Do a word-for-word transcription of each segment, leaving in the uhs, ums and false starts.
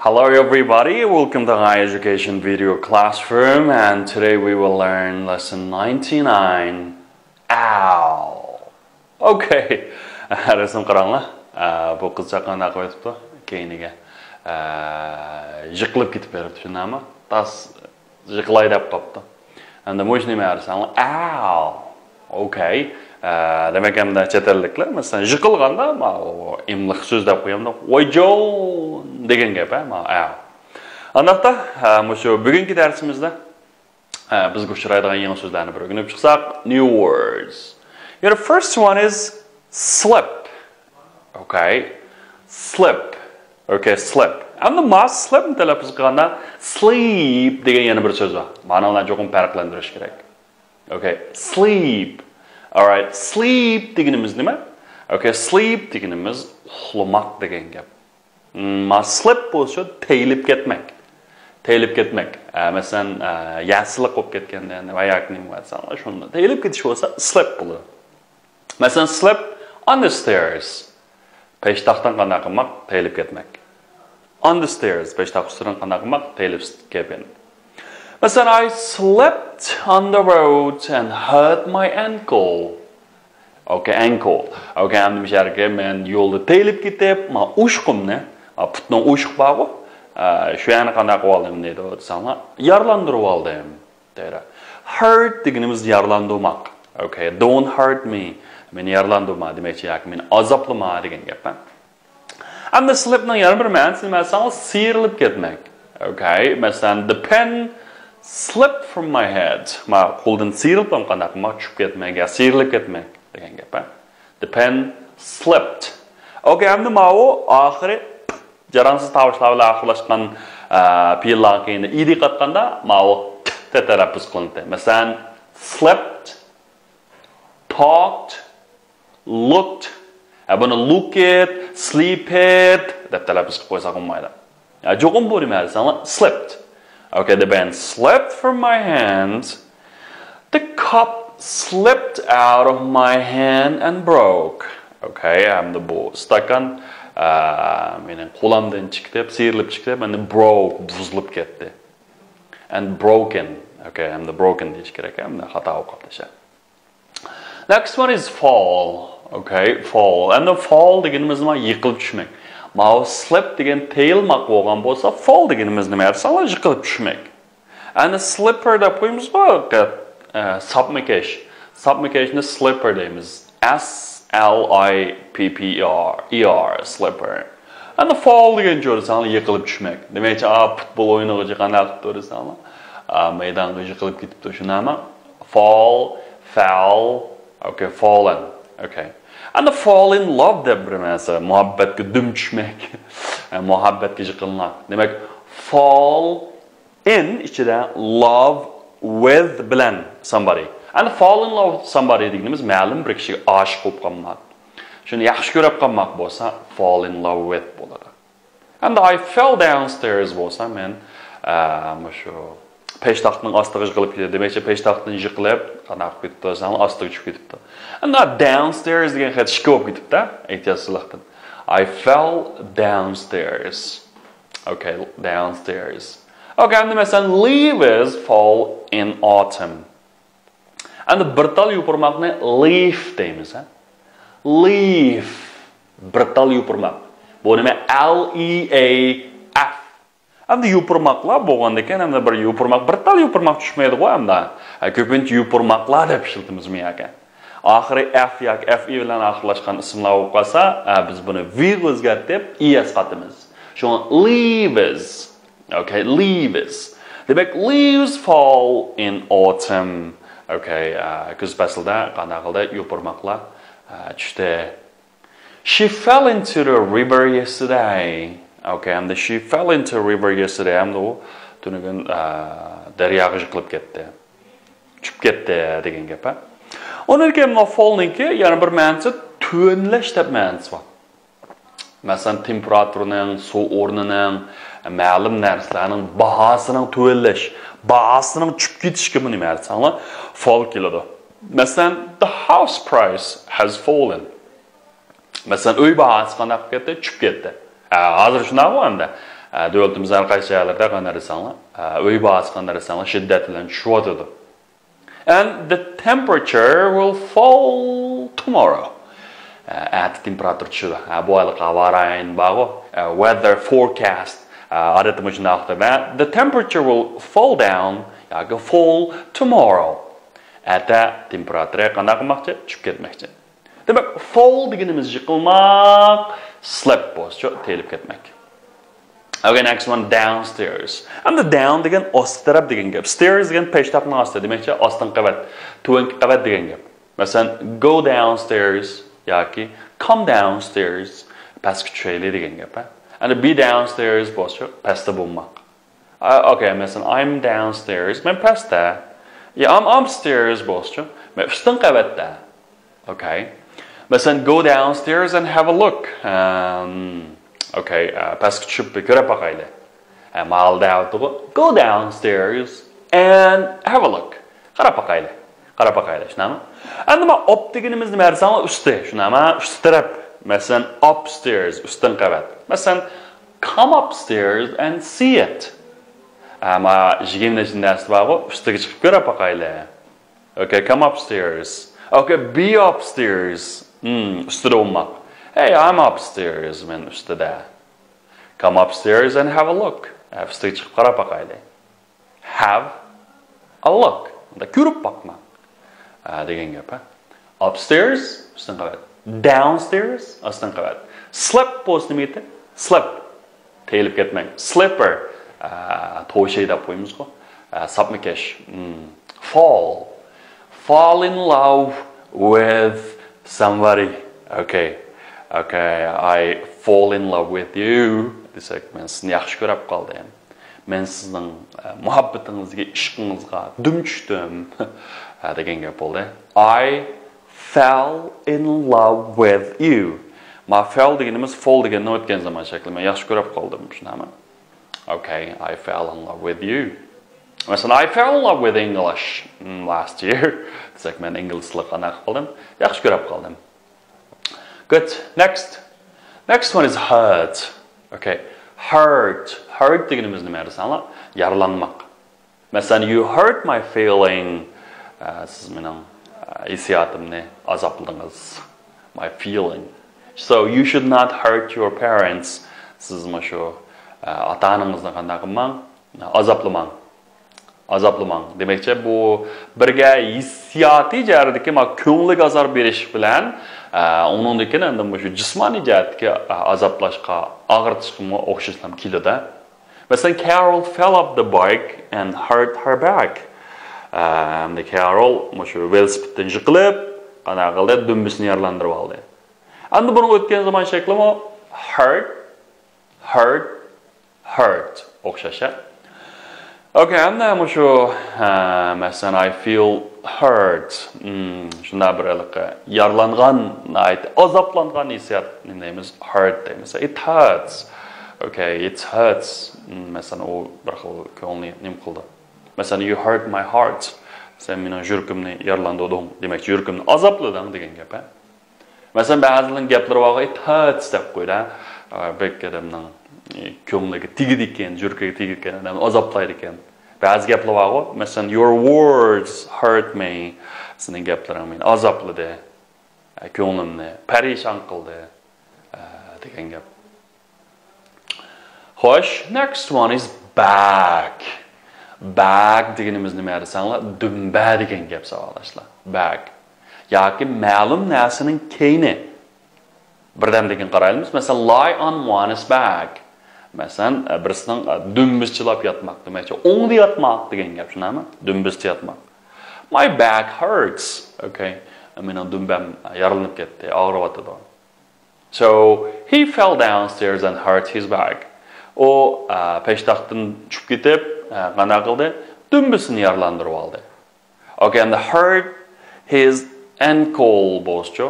Hello everybody, welcome to High Education Video Classroom, and today we will learn lesson ninety-nine. Ow. Okay. رەسىم قاراڭلار. ئە، بۇ قىزچاق قانداق قىلىۋېتىپتۇ؟ كەينىگە، ئە، يىقىلىپ كېتىپ بېرىپتۇ، شۇنداقمۇ؟ تاس يىقىلاي دەپ قاپتۇ. ئەمدى مۇشۇ نېمە دېسەڭلار؟ ئاۋ. ئوكەي. ئە، دېمەك، ئەمدى چەت ئەللىكلەر، مەسىلەن، يىقىلغاندا، ماۋۇ ئىملىق سۆز دەپ قويامدا، ۋايجان دېگەن گەپ، ھە، ماۋۇ ئاۋ. ئانداقتا، ئە، مۇشۇ بۈگۈنكى دەرسىمىزدە، ئە، بىزگە ئۇچرايدىغان يېڭى سۆزلەرنى بىر ئۆگىنىپ چىقساق، new words. Your first one is slip. Okay. Slip. Okay, slip. ئەمدى ما slip نى تەلەپپۇز قىلغاندا sleep دېگەن يەنە بىر سۆز بار. مانا بۇلارنى چوقۇم پەرقلەندۈرۈش كېرەك. Okay, sleep. Alright, sleep دېگىنىمىز نېمە؟ Okay, sleep دېگىنىمىز ئۇخلىماق دېگەن گەپ. ما slip بولسا تېيىلىپ كەتمەك. تېيىلىپ كەتمەك. ئە، مەسىلەن، ئە، يەسىلىك بولۇپ كەتكەندە ۋە ياكى نېمە دېسەڭلار، شۇنى تېيىلىپ كېتىش بولسا slip بولىدۇ. مەسىلەن، slip on the stairs. پەشتاقتىن قانداق قىلماق؟ تېيىلىپ كەتمەك. On the stairs. پەشتاق ئۈستىدىن قانداق قىلماق؟ تېيىلىپ كەتمەك. مەسىلەن، I slipped on the road and hurt my ankle. Okay, ankle. Okay, ئەمدى مۇشۇ يەرگە مەن يولدا تېيىلىپ كېتىپ، ما ئوشۇقۇمنى، ما پۇتنىڭ ئوشۇقى بارغۇ، ئە، شۇ يەرنى قانداق قىلىۋالدىم دەيدۇ دېسەڭلار، يارىلاندۇرۇۋالدىم. دەيدۇ. Hurt دېگىنىمىز يارىلاندۇرماق. Okay, don't hurt me. مېنى يارىلاندۇرما دېمەكچى ياكى مېنى ئازابلىما دېگەن گەپ، ھە؟ ئەمدى slip نىڭ يەنە بىر مەنىسى نېمە دېسەڭلار، سىيرىلىپ كەتمەك. Okay, مەسىلەن، the pen slipped from my hand. ما قولدىن سىيرىلىپ قانداق قىلماق، چۈشۈپ كەتمەك يا سىيرىلىپ كەتمەك دېگەن گەپ، ھە؟ The pen slipped. Okay, ئەمدى ماۋۇ ئاخىرى جاراڭسىز تاۋۇشلار بىلەن ئاخىرلاشقان، ئە، پېئىللارغا كەينىدە ئىدى قاتقاندا ماۋۇ ت تەلەپپۇز قىلىنىدۇ. مەسىلەن، slept، talked، looked. ئە، بۇنى looked، sleeped دەپ تەلەپپۇز قىلىپ قويساق بولمايدۇ. يا، چوقۇم بۇ نېمە دېسەڭلار، slipped. Okay, the pen slipped from my hand. The cup slipped out of my hand and broke. Okay, ئەمدى بۇ ئىستاكان، ئە، مېنىڭ قولۇمدىن چىقىپ، سىيرىلىپ چىقىپ، ئەمدى broke، بۇزۇلۇپ كەتتى. And broken. Okay, ئەمدى broken دېيىش كېرەك، ئەمدى خاتا ئوقۇپ تاشلاپ. Next one is fall. Okay, fall. ئەمدى fall دېگىنىمىز نېمە؟ يىقىلىپ چۈشمەك. ماۋۇ slip دېگەن تېيىلماق بولغان بولسا، fall دېگىنىمىز نېمە دېسەڭلار، يىقىلىپ چۈشمەك. ئەنە slipper دەپ قويىمىزغۇ، ئە، ساپمىكەش. ساپمىكەشنى slipper دەيمىز. S L I P P E R، E R، slipper. ئەنە fall دېگەن چۆرىسەڭلار يىقىلىپ چۈشمەك. دېمەكچى، ئا، پۇتبول ئوينىغۇچى قانداق قىلىپتۇ دېسەڭلار، ئا، مەيدانغا يىقىلىپ كېتىپتۇ، شۇنداقمۇ؟ Fall، fell، okay, fallen. Okay. ئەنە fall in love دەپ بىر نەرسە، مۇھەببەتكە دۈم چۈشمەك. مۇھەببەتكە يىقىلماق. دېمەك، fall in ئىچىدە love with بىلەن somebody. ئەنە fall in love with somebody دېگىنىمىز مەلۇم بىر كىشىگە ئاشىق بولۇپ قالماق. شۇنى ياخشى كۆرۈپ قالماق بولسا fall in love with بولىدۇ. ئەمدى I fell downstairs بولسا مەن، ئە، مۇشۇ پەشتاقنىڭ ئاستىغا يىقىلىپ كېتىدۇ. دېمەكچى، پەشتاقتىن يىقىلىپ، قانداق قىلىپ كېتىپتۇ دېسەڭلار، ئاستىغا چۈشۈپ كېتىپتۇ. ئەمدى downstairs دېگەن خەت ئىككى بولۇپ كېتىپتۇ، ئېھتىياتسىزلىقتىن. I fell downstairs. Okay, downstairs. Okay, ئەمدى مەسىلەن، leaves fall in autumn. ئەمدى بىر تال يوپۇرماقنى leaf دەيمىز، ھە؟ Leaf، بىر تال يوپۇرماق. بۇ نېمە؟ L E A F. ئەمدى يوپۇرماقلار بولغاندىكىن، ئەمدى بىر يوپۇرماق، بىر تال يوپۇرماق چۈشمەيدىغۇ ئەمدى. ھە، كۆپىنچە يوپۇرماقلار دەپ ئىشلىتىمىزمۇ ياكى؟ ئاخىرى F ياكى F E بىلەن ئاخىرلاشقان ئىسىملار بولۇپ قالسا، ھە، بىز بۇنى V غا ئۆزگەرتىپ، E S قاتىمىز. شۇڭا leaves. Okay, leaves. دېمەك، leaves fall in autumn. Okay, ئە، كۈز پەسلىدە قانداق قىلدى؟ يوپۇرماقلار، ئە، چۈشتى. She fell into the river yesterday. Okay, ئەمدى she fell into the river yesterday. ئەمدى ئۇ تۈنۈگۈن، ئە، دەرياغا يىقىلىپ كەتتى. چۈشۈپ كەتتى دېگەن گەپ، ھە. ئۇنىڭدىن كېيىن مانا fall نىڭكى يەنە بىر مەنىسى تۆۋەنلەش دەپ مەنىسى بار. مەسىلەن، تېمپېراتۇرىنىڭ، سۇ ئورنىنىڭ، مەلۇم نەرسىلەرنىڭ باھاسىنىڭ تۆۋەنلەش، باھاسىنىڭ چۈشۈپ كېتىشىگىمۇ نېمە دېسەڭلار، fall كېلىدۇ. مەسىلەن، the house price has fallen. مەسىلەن، ئۆي باھاسى قانداق بولۇپ كەتتى؟ چۈشۈپ كەتتى. ھە، ھازىر شۇنداقمۇ ئەمدى؟ دۆلىتىمىزنىڭ ھەر قايسى جايلىرىدا قانداق دېسەڭلار، ئۆي باھاسى قانداق دېسەڭلار شىددەت بىلەن چۈشۈۋاتىدۇ. And the temperature will fall tomorrow. ئەتە تېمپېراتۇرا چۈشىدۇ. بۇ ھېلىقى ھاۋا رايونى بارغۇ، weather forecast. ئادەتتە مۇشۇنداق دەيدۇ. The temperature will fall down ياكى fall tomorrow. ئەتە تېمپېراتۇرا قانداق قىلماقچى؟ چۈشۈپ كەتمەكچى. دېمەك، fall دېگىنىمىز يىقىلماق، slip بولسىچۇ، تېيىلىپ كەتمەك. Okay, next one, downstairs. ئەمدى down دېگەن ئاستى تەرەپ دېگەن گەپ. Stairs دېگەن پەشتاقنىڭ ئاستى، دېمەكچى، ئاستىنقى قەۋەت، تۆۋەنكى قەۋەت دېگەن گەپ. مەسىلەن، go downstairs ياكى come downstairs، پەسكە چۈشەيلى دېگەن گەپ. ھە؟ ئەمدى be downstairs بولسىچۇ، پەستە بولماق. ئا، okay، مەسىلەن، I'm downstairs، مەن پەستە. يا، I'm upstairs بولسىچۇ، مەن ئۈستۈنكى قەۋەتتە. Okay. مەسىلەن، go downstairs and have a look. ئەم، okay، ئە، پەسكە چۈشۈپ بىر كۆرۈپ باقايلى. ئە، ماڭا دەۋاتىدىغۇ. Go downstairs and have a look. قاراپ باقايلى. قاراپ باقايلى، شۇنداقمۇ؟ ئەمدى مانا up دېگىنىمىز نېمە دېسەڭلار، ئۈستى، شۇنداقمۇ؟ ئۈستى تەرەپ. مەسىلەن، upstairs، ئۈستۈنكى قەۋەت. مەسىلەن، come upstairs and see it. ئەمما يىگىرمە نەچچە نەرسە بارغۇ، ئۈستىگە چىقىپ كۆرۈپ باقايلى. Okay, come upstairs. Okay, be upstairs. Hmm، ئۈستىدە بولماق. Hey, I'm upstairs، مەن ئۈستىدە. Come upstairs and have a look. ئە، ئۈستىگە چىقىپ قاراپ باقايلى. Have a look. ئۇندا كۆرۈپ باقماق. ئە، دېگەن گەپ، ھە. Upstairs، ئۈستۈن قەۋەت. Downstairs، ئاستىن قەۋەت. Slip بولسا نېمە ئىدى؟ Slip. تېيىلىپ كەتمەڭ. Slipper. ئە، توشەي دەپ قويىمىزغۇ. ئە، ساپمىكەش. Hmm. Fall. Fall in love with somebody. Okay. Okay, I fall in love with you. دېسەك، مەن سىزنى ياخشى كۆرۈپ قالدىم. مەن سىزنىڭ، ئە، مۇھەببىتىڭىزگە، ئىشقىڭىزغا دۈم چۈشتۈم. ھە، دېگەن گەپ بولدى. I fell in love with you. ما fell دېگىنىمىز fall دېگەننى ئۆتكەن زامان شەكلى. مەن ياخشى كۆرۈپ قالدىم، شۇنداقمۇ؟ Okay, I fell in love with you. مەسىلەن، I fell in love with English, mm, last year. دېسەك، مەن ئىنگلىز تىلىغا قانداق قىلدىم؟ ياخشى كۆرۈپ قالدىم. Good. Next. Next one is hurt. Okay. Hurt. Hurt دېگىنىمىز نېمە دېسەڭلار؟ يارىلانماق. مەسىلەن، you hurt my feeling. ئە، سىز مېنىڭ، ئە، ھېسسىياتىمنى ئازابلىدىڭىز. My feeling. So you should not hurt your parents. سىز مۇشۇ، ئە، ئاتا-ئانىڭىزنى قانداق قىلماڭ؟ ئازابلىماڭ. ئازابلىماڭ. دېمەكچى، بۇ بىرگە ھېسسىياتىي جەھەتتىكى ما كۆڭلىگە ئازار بېرىش بىلەن، ئە، ئۇنىڭدىن كېيىن ئەمدى مۇشۇ جىسمانىي جەھەتتىكى، ئە، ئازابلاشقا، ئاغرىتىشقىمۇ ئوخشاشلا كېلىدۇ. مەسىلەن، Carol fell off the bike and hurt her back. ئەمدى كارول مۇشۇ ۋېلىسىپىتتىن يىقىلىپ، قانداق قىلدى؟ دۈمبىسىنى يارىلاندۇرۇپ ئالدى. ئەمدى بۇنىڭ ئۆتكەن زامان شەكلىمۇ hurt، hurt، hurt. ئوخشاش، ھە؟ Okay، ئەمدى مۇشۇ، ھە، مەسىلەن، I feel hurt. Hmm، شۇنداق بىر ھېلىقى يارىلانغان، ناھايىتى ئازابلانغان ھېسسىيات. نېمە دەيمىز؟ Hurt دەيمىز. It hurts. Okay، it hurts. Hmm، مەسىلەن، ئۇ بىر خىل كۆڭلىنى نېمە قىلدى؟ مەسىلەن، you hurt my heart. سەن مېنىڭ يۈرىكىمنى يارىلاندۇردۇڭ. دېمەكچى، يۈرىكىمنى ئازابلىدىڭ دېگەن گەپ، ھە؟ مەسىلەن، بەزىلەرنىڭ گەپلىرى بارغۇ، it hurts دەپ قويىدۇ، ھە؟ ئە، بەك ئادەمنىڭ، ئە، كۆڭلىگە تېگىدىكەن، يۈرىكىگە تېگىدىكەن، ئادەمنى ئازابلايدىكەن. بەزى گەپلەر بارغۇ، مەسىلەن، your words hurt me. سېنىڭ گەپلىرىڭ مېنى ئازابلىدى. ئە، كۆڭلۈمنى پەرىشان قىلدى. ئە، دېگەن گەپ. خوش، next one is back. Back دېگىنىمىز نېمە دېسەڭلار، دۈمبە دېگەن گەپ، ساۋاقداشلار. Back. ياكى مەلۇم نەرسىنىڭ كەينى. بىردەمدىن كېيىن قارايلىمىز. مەسىلەن، lie on one's back. مەسىلەن، بىرسىنىڭ دۈمبىسىچىلاپ ياتماق دېمەكچى. ئوڭدا ياتماق دېگەن گەپ، شۇنداقمۇ؟ دۈمبىسىچە ياتماق. My back hurts. Okay. مېنىڭ دۈمبەم يارىلىنىپ كەتتى، ئاغرىۋاتىدۇ. So, he fell downstairs and hurt his back. ئۇ، ئە، پەشتاقتىن چۈشۈپ كېتىپ، ئە، قانداق قىلدى؟ دۈمبىسىنى يارىلاندۇرۇپ ئالدى. Okay, and hurt his ankle بولسىچۇ؟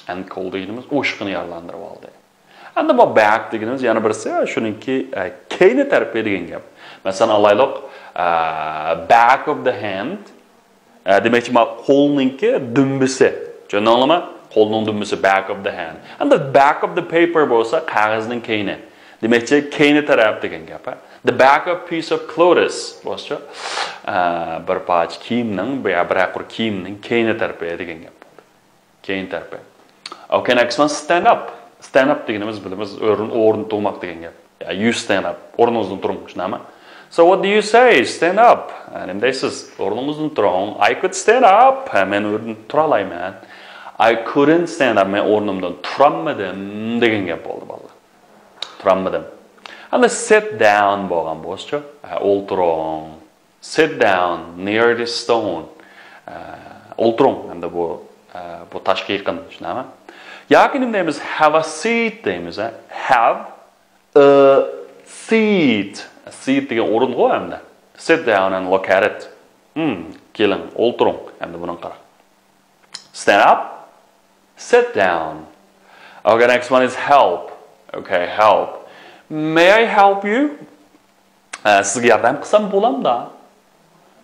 Ankle دېگىنىمىز ئوشۇقىنى يارىلاندۇرۇپ ئالدى. ئەمدى بۇ back دېگىنىمىز يەنە بىرسى، شۇنىڭكى، ئە، كەينى تەرىپى دېگەن گەپ. مەسىلەن، ئالايلۇق، ئە، back of the hand. ئە، دېمەكچى، ما قولنىڭكى دۈمبىسى. چۈشەندىڭلارمۇ؟ قولنىڭ دۈمبىسى، back of the hand. ئەمدى back of the paper بولسا قەغەزنىڭ كەينى. دېمەكچى، كەينى تەرەپ دېگەن گەپ. The back of piece of clothes بولسىچۇ، بىر پارچە كىيىمنىڭ يا بىرەر قۇر كىيىمنىڭ كەينى تەرىپى دېگەن گەپ بولدى. كەينى تەرىپى. Okay, next one, stand up. Stand up دېگىنىمىز بىلىمىز، ئورۇن، ئورنىدىن تۇرماق دېگەن گەپ. Yeah, you stand up. ئورنىڭىزدىن تۇرۇڭ، شۇنداقمۇ? So what do you say? Stand up. نېمە دەيسىز؟ ئورنىڭىزدىن تۇرۇڭ. I could stand up. مەن ئورنىدىن تۇرالايمەن. I couldn't stand up. مەن ئورنۇمدىن تۇرالمىدىم دېگەن گەپ بولدى، بالىلار. تۇرالمىدىم. ئەمدى sit down بولغان بولسىچۇ؟ ئولتۇرۇڭ. Sit down near the stone. ئولتۇرۇڭ ئەمدى بۇ، بۇ تاشقا يېقىن، شۇنداقمۇ؟ ياكى نېمە دەيمىز؟ Have a seat دەيمىز. Have a seat. Seat دېگەن ئورۇنغۇ ئەمدى. Sit down and look at it. Hmm, كېلىڭ، ئولتۇرۇڭ. ئەمدى بۇنىڭغا قاراڭ. Stand up. Sit down. Okay, next one is help. Okay, help. May I help you? ئە، سىزگە ياردەم قىلسام بولامدا؟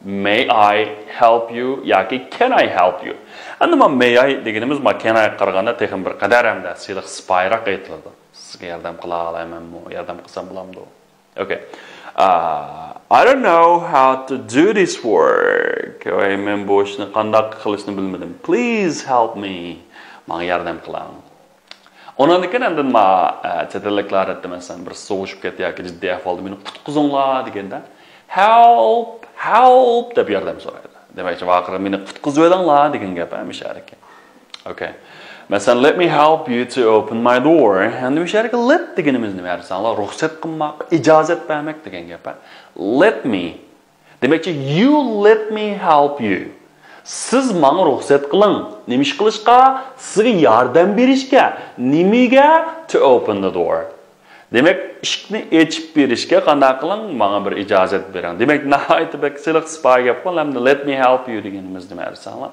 May I help you ياكى can I help you? ئەمدى ما may I دېگىنىمىز ما can I قارىغاندا تېخىمۇ بىر قەدەر ھەمدە سىلىق سىپايىراق ئېيتىلىدۇ. سىزگە ياردەم قىلالايمەنمۇ؟ ياردەم قىلسام بولامدۇ؟ Okay. Uh, I don't know how to do this work. ۋاي، مەن بۇ ئىشنى قانداق قىلىشنى بىلمىدىم. Please help me. ماڭا ياردەم قىلىڭ. ئۇنىڭدىن كېيىن ئاندىن ما، ئە، چەت ئەللىكلەر ئادەتتە مەسىلەن بىر سوغۇشۇپ كەتتى ياكى جىددىي ئەھۋالدا مېنى قۇتقۇزۇڭلار دېگەندە، help, help دەپ ياردەم سورايدۇ. دېمەكچى، ۋاقىرى مېنى قۇتقۇزۇۋېلىڭلار دېگەن گەپ ھەمىشە ئەركىن. Okay. مەسىلەن، let me help you to open my door. ئەمدى مۇشۇ يەردىكى let دېگىنىمىز نېمە دېسەڭلار؟ رۇخسەت قىلماق، ئىجازەت بەرمەك دېگەن گەپ. Let me. دېمەكچى، you let me help you. سىز ماڭا رۇخسەت قىلىڭ. نېمە ئىش قىلىشقا؟ سىزگە ياردەم بېرىشكە. نېمىگە؟ To open the door. دېمەك، ئىشىكنى ئېچىپ بېرىشكە قانداق قىلىڭ؟ ماڭا بىر ئىجازەت بېرىڭ. دېمەك، ناھايىتى بەك سىلىق سىپايى گەپ قىلىپ، let me help you دېگىنىمىز نېمە دېسەڭلار؟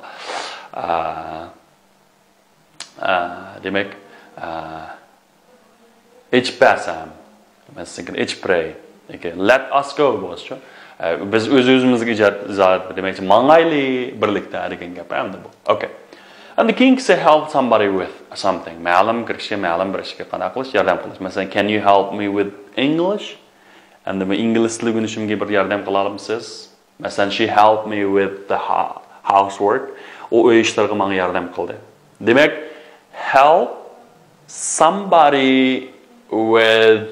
ئا، ئا، دېمەك، ئا، ئېچىپ بەرسەم، مەن سىزنىڭكىنى ئېچىپ بېرەي. ياكى let us go بولسىچۇ؟ ئا، بىز ئۆز-ئۆزىمىزگە ئىجا-، ئىجازەت، دېمەكچى، ماڭايلى بىرلىكتە دېگەن گەپ ئەمدى بۇ. Okay. ئەمدى كېيىنكىسى help somebody with something. مەلۇم بىر كىشىگە مەلۇم بىر ئىشكە قانداق قىلىش، ياردەم قىلىش. مەسىلەن، can you help me with English? ئەمدى مەن ئىنگلىز تىلى ئۆگىنىشىمگە بىر ياردەم قىلالمىسىز؟ مەسىلەن، she helped me with the hou-، housework. ئۇ ئۆي ئىشلىرىغا ماڭا ياردەم قىلدى. دېمەك، help somebody with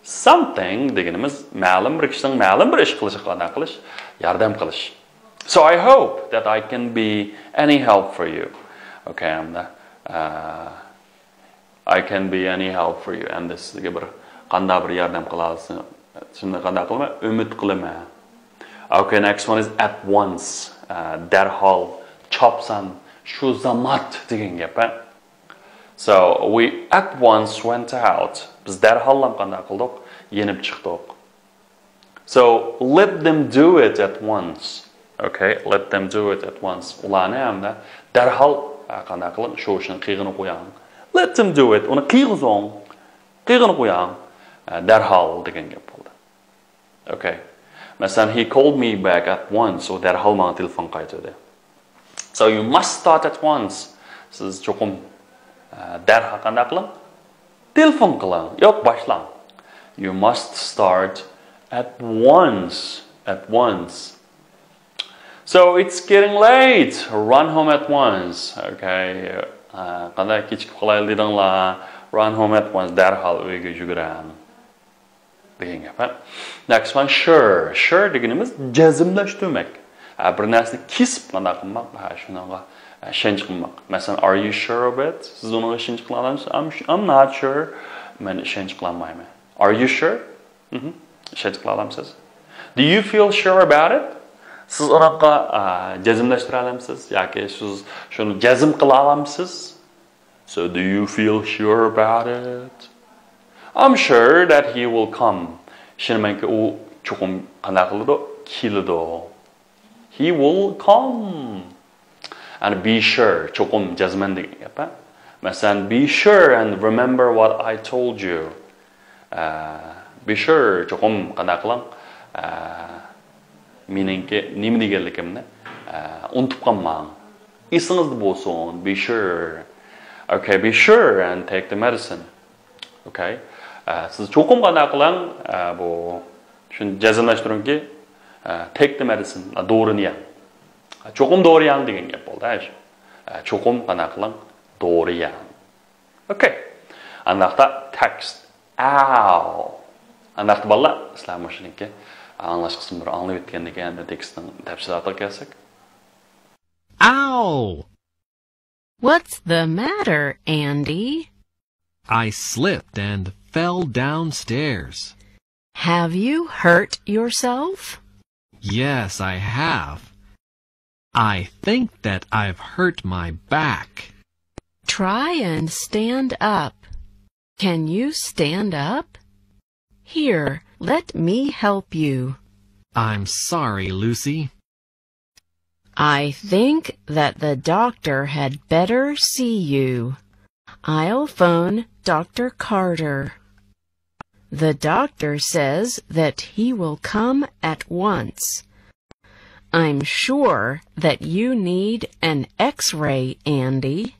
something دېگىنىمىز مەلۇم بىر كىشىنىڭ مەلۇم بىر ئىش قىلىشىغا قانداق قىلىش؟ ياردەم قىلىش. So I hope that I can be any help for you. Okay, ئەمدى، ئە، I can be any help for you. ئەمدى سىزگە بىر قانداق بىر ياردەم قىلالىسىم، سىزنى قانداق قىلىمەن؟ ئۈمىد قىلىمەن. Okay, next one is at once. ئە، دەرھال، چاپسان، شۇ زامات دېگەن گەپ، ھە؟ So we at once went out. بىز دەرھاللا قانداق قىلدۇق؟ يېنىپ چىقتۇق. So let them do it at once. Okay, let them do it at once. ئۇلارنى ھەمدە دەرھال، ھە، قانداق قىلىڭ؟ شۇ ئىشنى قىلغىنى قويۇڭ. Let them do it. ئۇنى قىلغۇزۇڭ. قىلغىنى قويۇڭ. ھە، دەرھال دېگەن گەپ بولدى. Okay. مەسىلەن، he called me back at once. ئۇ دەرھال ماڭا تېلېفون قايتۇردى. So you must start at once. سىز چوقۇم، ئە، دەرھال قانداق قىلىڭ؟ تېلېفون قىلىڭ. ياق، باشلاڭ. You must start at once. At once. So it's getting late. Run home at once. Okay. ئە، قانداق كېچىكىپ قالايلى دېدىڭلار؟ Run home at once. دەرھال ئۆيگە يۈگۈرۈڭ. دېگەن گەپ، ھە؟ Next one, sure. Sure دېگىنىمىز جەزملەشتۈرمەك. ھە، بىر نەرسىنى كېسىپ قانداق قىلماق، ھە، شۇنىڭغا، ھە، ئىشەنچ قىلماق. مەسىلەن، are you sure of it? سىز ئۇنىڭغا ئىشەنچ قىلالامسىز؟ I'm, I'm not sure. مەن ئىشەنچ قىلالمايمەن. Are you sure? مهم. ئىشەنچ قىلالامسىز؟ Do you feel sure about it? سىز ئۇنىڭغا، ئە، جەزملەشتۈرەلەمسىز؟ ياكى سىز شۇنى جەزم قىلالامسىز؟ So do you feel sure about it? I'm sure that he will come. ئىشىنىمەنكى، ئۇ چوقۇم قانداق قىلىدۇ؟ كېلىدۇ. He will come. And be sure، چوقۇم، جەزمەن دېگەن گەپ، ھە؟ مەسىلەن، be sure and remember what I told you. ئە، be sure، چوقۇم، قانداق قىلىڭ؟ ئە، مېنىڭكى نېمە دېگەنلىكىمنى، ئە، ئۇنتۇپ قالماڭ. ئېسىڭىزدە بولسۇن، be sure. Okay, be sure and take the medicine. Okay. ئە، سىز چوقۇم قانداق قىلىڭ، ئە، بۇ، شۇنى جەزملەشتۈرۈڭكى، ئە، take the medicine، ئە، دورىنى يەڭ. ئە، چوقۇم دورا يەڭ دېگەن گەپ بولدى، ئە، شۇ. ئە، چوقۇم قانداق قىلىڭ، دورا يەڭ. ئوكەي. ئانداقتا تېكىست. ئاۋ. ئانداقتا بالىلار، سىلەر مۇشۇنىڭكى ئاڭلاش قىسمىنى بىر ئاڭلاپ ئۆتكەندىن كېيىن، ئەمدى تېكىستنىڭ تەپسىلاتىغا كەلسەك. Ow! What's the matter, Andy? I slipped and fell downstairs. Have you hurt yourself? Yes, I have. I think that I've hurt my back. Try and stand up. Can you stand up? Here, let me help you. I'm sorry, Lucy. I think that the doctor had better see you. I'll phone Doctor Carter. The doctor says that he will come at once. I'm sure that you need an X-ray, Andy.